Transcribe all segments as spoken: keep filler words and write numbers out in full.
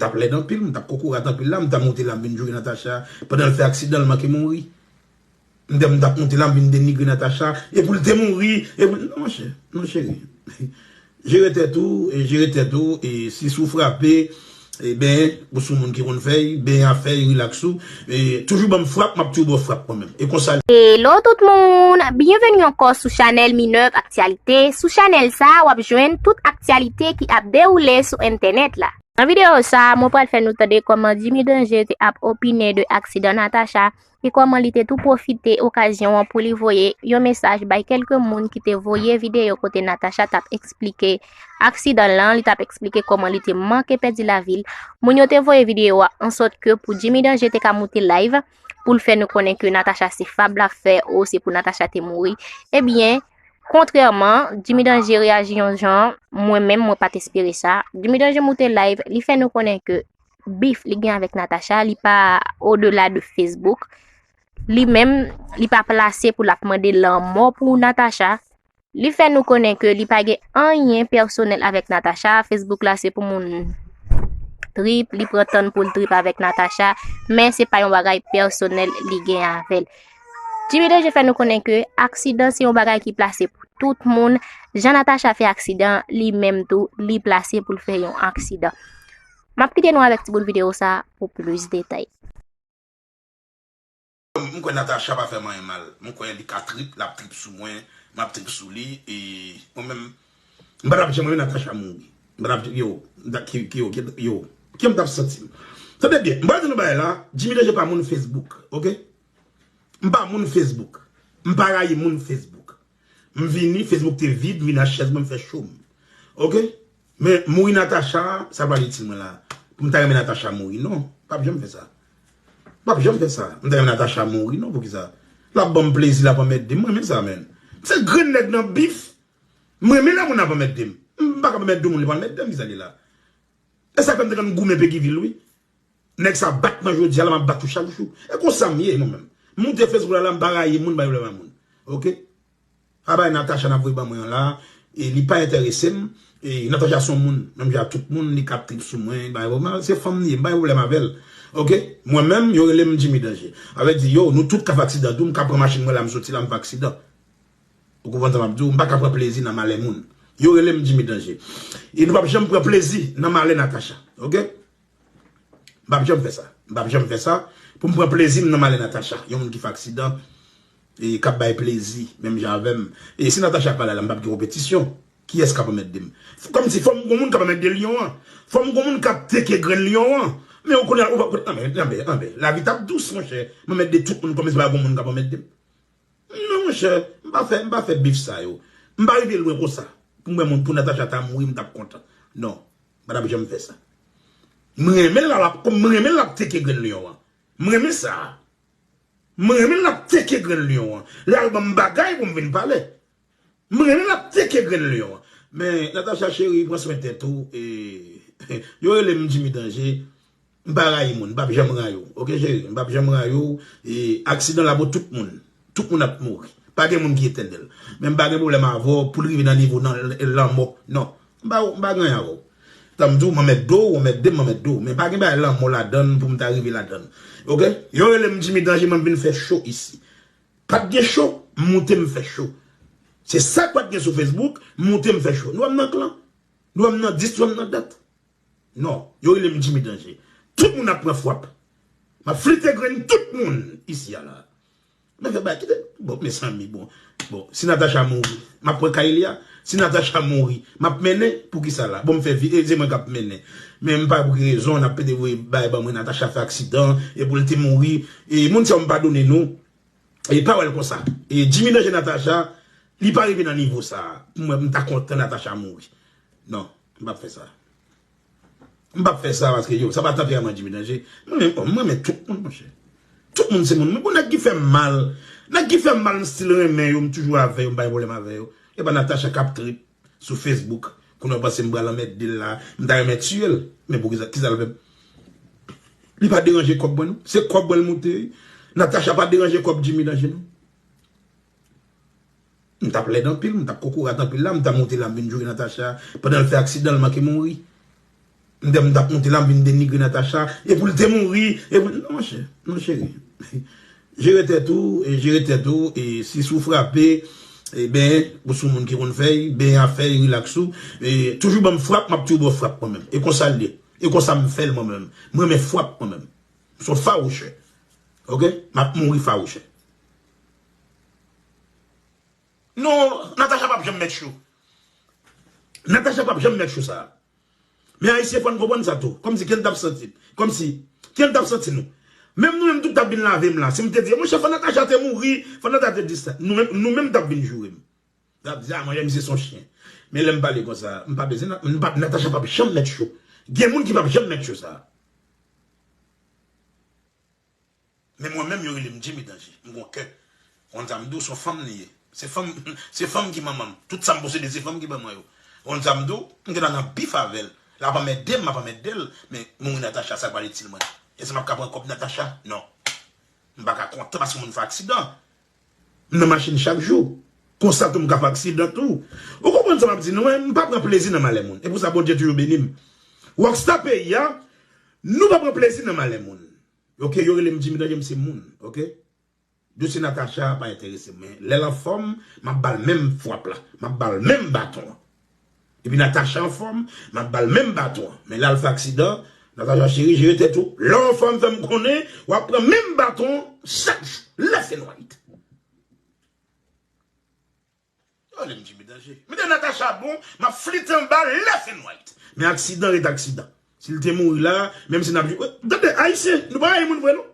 t ap lèd anpil, m t ap kokorat anpil la, m t ap monte la, m vin joure Natacha. Pandan l fè aksidan, l manke mouri. M t, m t ap monte la, m vin denigre Natacha. E pou l te mouri, e pou l, non, monchè, non, cheri. Jere tèt ou, e jere tèt ou, e si sou frape, e ben, ou sou moun ki konn fè, ben afè, relax ou. E toujou ban m frap, m ap toujou ba w frap mwen menm. E konsa l. Hello tout moun, byenveni ankò sou chanèl Minerve Actualité. Sou chanèl sa, w ap jwenn tout aktyalite ki ap dewoule sou entènèt la. Nan videyo sa, mwen pral fè nou tande kòman Jimmy Danger te ap opine de aksidan Natacha e kòman li te tou pwofite okazyon an pou li voye yon mesaj bay kèlke moun ki te voye videyo kote Natacha t ap eksplike aksidan lan, li t ap eksplike kòman li te manke pèdi lavi l. Moun yo te voye videyo a ansòt ke pou Jimmy Danger te ka moute live pou l fè nou konnen ke Natacha se fab l ap fè, o se pou Natacha te mouri. Ebyen, kontrèman, Jimmy Danger reyaji yon jan, mwen menm, mwen pa t espere sa. Jimmy Danger moute live, li fè nou konnen ke bif li gen avèk Natacha, li pa odela de Facebook. Li menm, li pa plase pou l ap mande lanmò pou Natacha. Li fè nou konnen ke li pa gen anyen pèsonèl avèk Natacha. Facebook la se pou moun trip, li pran tan pou l trip avèk Natacha, men se pa yon bagay pèsonèl li gen avè l. Jimmy Danger fè nou konnen ke aksidan se yon bagay ki plase pou tout moun. Jan Natacha fè aksidan, li menm tou, li plase pou l fè yon aksidan. M ap kite nou avèk ti bout videyo sa pou plis detay. M kwè Natacha pa fè m anyen mal. M kwè li ka trip, l ap trip sou mwen, m ap trip sou li, e mwen menm, m pa t ap janm renmen Natacha mouri. M pa t ap, yo, m ta, ki, ki, yo, ki, yo, ki m t ap santi m. Tande byen, m pral di nou bagay la, Jimmy Danger pa moun Facebook, oke? M pa moun Facebook. M pa rayi moun Facebook. M vini, Facebook te vid, m vin ak chèz mwen, m fè show m. Oke? Men mouri Natacha, sa pral itil mwen la? Pou m ta renmen Natacha mouri, non. M p ap janm fè sa. M p ap janm fè sa. M ta renmen Natacha mouri, non, poukisa? L ap ban m plezi, l ap anmède m, m renmen sa, menn. M se grenn nèg nan bif. M renmen lè moun ap anmède m. M pa ka anmède moun, li pa anmède m, kisa li la? E sa fè m te konn goumen Peguy Ville, wi. Nèg sa bat mwen jodi a la, m ap bat ou chak jou. E konsa m ye, mwen menm. M moute Facebook la, la, m pa rayi moun, m pa gen pwoblèm ak moun. Oke? Pa bay Natacha n ap voye ban mwen an la, e li pa enterese m. E Natacha se yon moun, menm jan ak tout moun, li ka ap trip sou mwen, li pa gen pwoblèm, se fanm li ye, m pa gen pwoblèm avè l. Oke? Mwen menm, yo rele m Jimmy Danger. Sa vle di, yo, nou tout ka fè aksidan tou, m ka pran machin mwen la, m soti la, m fè aksidan. Ou konprann sa m ap di w? M pa ka pran plezi nan malè moun. Yo rele m Jimmy Danger. E nou p ap janm pran plezi nan malè Natacha. Oke? M p ap janm fè sa. M p ap janm fè sa. Pou m pran plezi m nan malè Natacha. Yon moun ki fè aksidan, e k ap bay plezi, menm jan avè m. E si Natacha pa la, la, m p ap gen konpetisyon. Kiyès k ap anmède m? Kòmsi fò m gon moun k ap anmède lyon an. Fò m gon moun k ap teke grenn lyon an. Men ou konnen, ou pa, anben, anben, anben. Lavi t ap dous, monchè. M anmède tout moun kòmsi pa gon moun k ap anmède m. Non, monchè, m pa fè, m pa fè bif sa yo. M pa rive lwen konsa. Pou m wè moun, pou Natacha ta mouri, m t ap kontan. Non, m pa t ap janm fè sa. M renmen l, l ap, m renmen l ap teke grenn lyon an. M renmen sa. M renmen l ap teke grenn lyon an. L al ban m bagay pou m vin pale. M renmen l ap teke grenn lyon an. Men, Natacha cheri, pran swen tèt ou. E, yo rele m Jimmy Danger. M pa rayi moun, m p ap janm rayi w. Oke, cheri? M p ap janm rayi w. E aksidan la pou tout moun. Tout moun ap mouri. Pa gen moun ki etènèl. Men m pa gen pwoblèm avè w pou l rive nan nivo nan lanmò. Non. M pa, m pa gen anyen avè w. Tan m di w, m anmède w, w anmède m, m anmède w. Men pa gen bagay lanmò ladann pou m ta rive ladann. Oke? Yo rele m Jimmy Danger, mwen m vin fè cho isi. Pa t gen cho, m moute m fè cho. Se sa k pa t gen sou Facebook, m moute m fè cho. Nou wè m nan klan? Nou wè m nan dis, nou wè m nan dat? Non, yo rele m Jimmy Danger. Tout moun ap pran frap. M ap flite grenn tout moun isi a la. Men fè bay, kite, bon, mezanmi, bon. Bon, si Natacha mouri, m ap pran kay li a. Si Natacha mouri, m ap mennen, poukisa la? Bon, m fè vi, e, se mwen k ap mennen. Men m pa pou ki rezon, n ap pede voye bay ban mwen, Natacha fè aksidan, e pou l te mouri. E moun sa yo m padone nou. E pa wè l konsa. E Jimmy Danger Natacha, li pa rive nan nivo sa. Pou mwen, m ta kontan Natacha mouri. Non, m p ap fè sa. M p ap fè sa paske yo, sa pa tanperaman Jimmy Danger. Mwen menm, oh, mwen renmen tout moun, monchè. Tout moun se moun. Mwen gon nèg ki fè m mal. Nèg ki fè m mal, m still renmen yo, m toujou avè yo, m pa gen pwoblèm avè yo. E pa Natacha k ap trip sou Facebook. Kounye a w panse m pral anmède l la, m ta renmen tiye l. Men pou kisa, kisa l fè m? Li pa deranje kòb mwen, non. Se kòb mwen l moute, wi. Natacha pa deranje kòb Jimmy Danger, non. M t ap lèd anpil, m t ap kokorat anpil la, m t ap monte la, m vin joure Natacha. Pandan l fè aksidan, l manke mouri. M te, m t ap monte la, m vin denigre Natacha, e pou l te mouri, e pou, non, monchè, non, cheri. Jere tèt ou, e jere tèt ou, e si sou frape, e ben, ou sou moun ki konn fè, ben a fè, rilaks ou, e toujou ban m frap, m ap toujou ba w frap mwen menm. E konsa l ye. E konsa m fè l mwen menm. Mwen renmen frap mwen menm. M se yon fawouchè. Oke? M ap mouri fawouchè. Non, Natacha p ap janm mèt cho. Natacha p ap janm mèt cho sa. Men Ayisyen, fò n konprann sa tou. Kòmsi, kijan n t ap santi n? Kòmsi, kijan n t ap santi nou? Menm nou menm tou k t ap vin lave m la. Si m te di, monchè, fò Natacha te mouri, fò Natacha te di sa. Nou menm, nou menm t ap vin joure m. T ap di, a, monchè, misye se yon chen. Men lè m pale konsa, m pa bezwen, m pa, Natacha p ap janm mèt cho. Gen moun ki p ap janm mèt cho sa. Men mwen menm, yo rele m Jimmy Danje. M gon kè. Ou konn sa m di w, se yon fanm li ye. Se fanm, se fanm ki manman m. Tout sa m posede, se fanm ki ban mwen yo. Ou konn sa m di w, m gentan nan bif avè l. L ap anmède m, m ap anmède l. Men mouri Natacha, sa k pral itil mwen? Èske m ap ka pran kòb Natacha? Non. M pa ka kontan paske moun fè aksidan. M nan machin chak jou. Konsa tou m ka fè aksidan tou. Ou konprann sa m ap di nou, en? M pa pran plezi nan malè moun. E pou sa Bondye toujou beni m. Rockstar peyi a, nou pa pran plezi nan malè moun. Oke, yo rele m Jimmy Danje, m se moun, oke? Dosye Natacha pa enterese m, men lè l anfòm, m ap ba l menm frap la, m ap ba l menm baton an. Epi Natacha anfòm, m ap ba l menm baton an. Men lè l fè aksidan, Natacha cheri, jere tèt ou. Lè w anfòm, fè m konnen, w ap pran menm baton an chak jou, left and right. Yo rele m Jimmy Danje. Men de Natacha bon, m ap flit anba left and right. Men aksidan ret aksidan. Si l te mouri la, menm si n ap jwe. Tande, Ayisyen, nou pa rayi moun vre, non.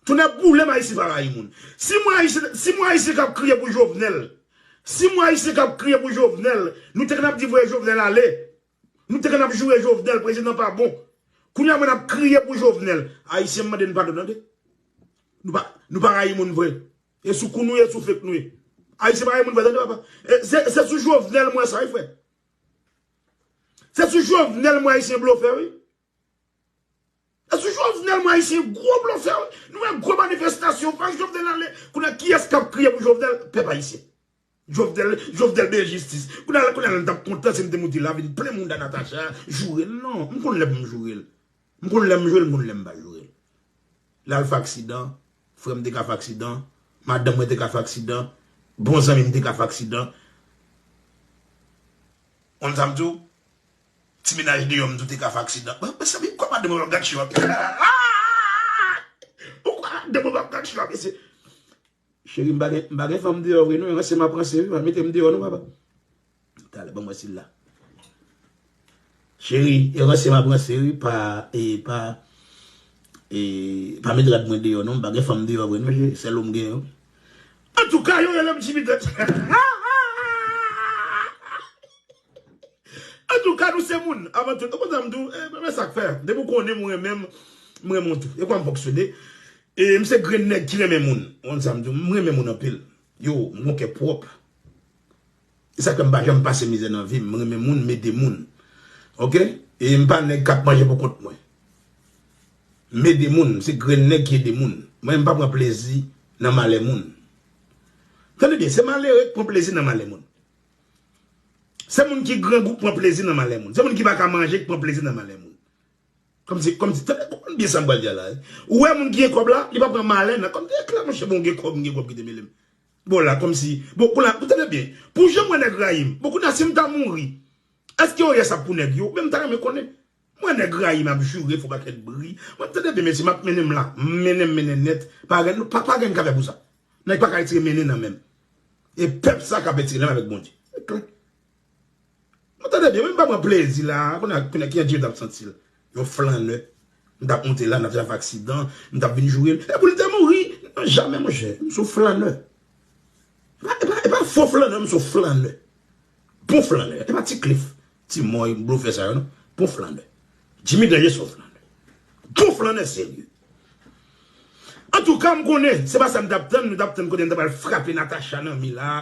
Tou nèg boule m, Ayisyen pa rayi moun. Si mwen Ayisyen, si mwen Ayisyen k ap kriye pou Jovenel, si mwen Ayisyen k ap kriye pou Jovenel, nou te konn ap di voye Jovenel ale. Nou te konn ap joure Jovenel, prezidan pa bon. Kounye a mwen ap kriye pou Jovenel. Ayisyen, m mande n padon, tande. Nou pa, nou pa rayi moun vre. E sou kou nou ye, sou fake nou ye. Ayisyen pa rayi moun vre, tande, papa. E se, se sou Jovenel m wè sa, wi, frè. Se sou Jovenel m wè Ayisyen blofè, wi. E sou Jovenel m wè Ayisyen gwo blofè, wi. Nou wè gwo manifestasyon, pa Jovenel ale. Kounye a, kiyès k ap kriye pou Jovenel? Pèp ayisyen. Jovenel, Jovenel bezwen jistis. Kounye a, kounye a, n t ap kontan si m te moute la, vin plen mounda Natacha, joure l. Non, m konn lè pou m joure l. M konn lè m joure l, m konn lè m pa joure l. Lè l fè aksidan, frè m te ka fè aksidan, madanm mwen te ka fè aksidan, bon zanmi m te ka fè aksidan. Konn sa m di w? Ti mennaj deyò m tou te ka fè aksidan. Mwen, mwen sanble kwa madanm mwen ap gad cho a. Ou kwa madanm mwen ap gad cho a, mesye. Cheri, m pa gen, m pa gen fanm deyò vre, non. E ranse m ap ranse, wi. Pa mete m deyò, non, papa. Talè, ban m wè si l la. Cheri, e ranse m ap ranse, wi. Pa, e, pa, e, pa met rad mwen deyò, non. M pa gen fanm deyò vre, non, cheri. Sèl ou m gen, wi. Antouka, yo rele m Jimmy Dutch. Antouka, nou se moun, avan tout. Ou konn sa m di w, e, men sa k fè. Depi w konnen m renmen m, m renmen w tou. E kwa m fonksyone. E m se grenn nèg ki renmen moun. Ou konn sa m di w, m renmen moun anpil. Yo, m gon kè pwòp. E sa k fè m pa janm pase mizè nan vi m. M renmen moun, m ede moun. Oke? E m pa nèg k ap manje pou kont mwen. M ede moun, m se grenn nèg ki ede moun. Mwen, m pa pran plezi nan malè moun. Tande byen, se malere k pran plezi nan malè moun. Se moun ki grangou k pran plezi nan malè moun. Se moun ki pa ka manje k pran plezi nan malè moun. Kòmsi, kòmsi, tande, konprann byen sa m pral di a la, wi. Ou wè moun ki gen kòb la, li pa pran malè nan, kòmsi, e klè, monchè, bon, gen kòb, m gen kòb ki te mele m. Bon, la, kòmsi, bon, pou la, pou tande byen, pou jan m wè nèg rayi m, bon, kounye a, si m ta mouri, èske yo rès ap pou nèg yo? Oubyen m ta renmen konnen. Mwen nèg rayi m ap joure, fè pakèt bri. Mwen tande byen, mesye, m ap mennen m la. M mennen, m mennen nèt. Pa gen, pa, pa gen ka fè pou sa. Nèg pa ka retire mennen nan men m. E pèp sa k ap retire nan men avèk Bondye. Se klè. Mwen tande byen, mwen m pa pran plezi la. Konnen, konnen ki jan Jimmy t ap santi l. Yon flannè. M t ap monte la, n ap fè aksidan, m t ap vin joure l. E pou l te mouri. Non, jamè, monchè. M se yon flannè. E pa, e pa, e pa fo flannè, m se yon flannè. Bon flannè. E pa ti Cliff, ti mòy, blofè sa yo, non. Bon flannè. Jimmy Danje se yon flannè. Bon flannè serye. Antouka, m konnen, se pa sa m t ap tann, nou t ap tann kote m ta pral frape Natacha nan mi la.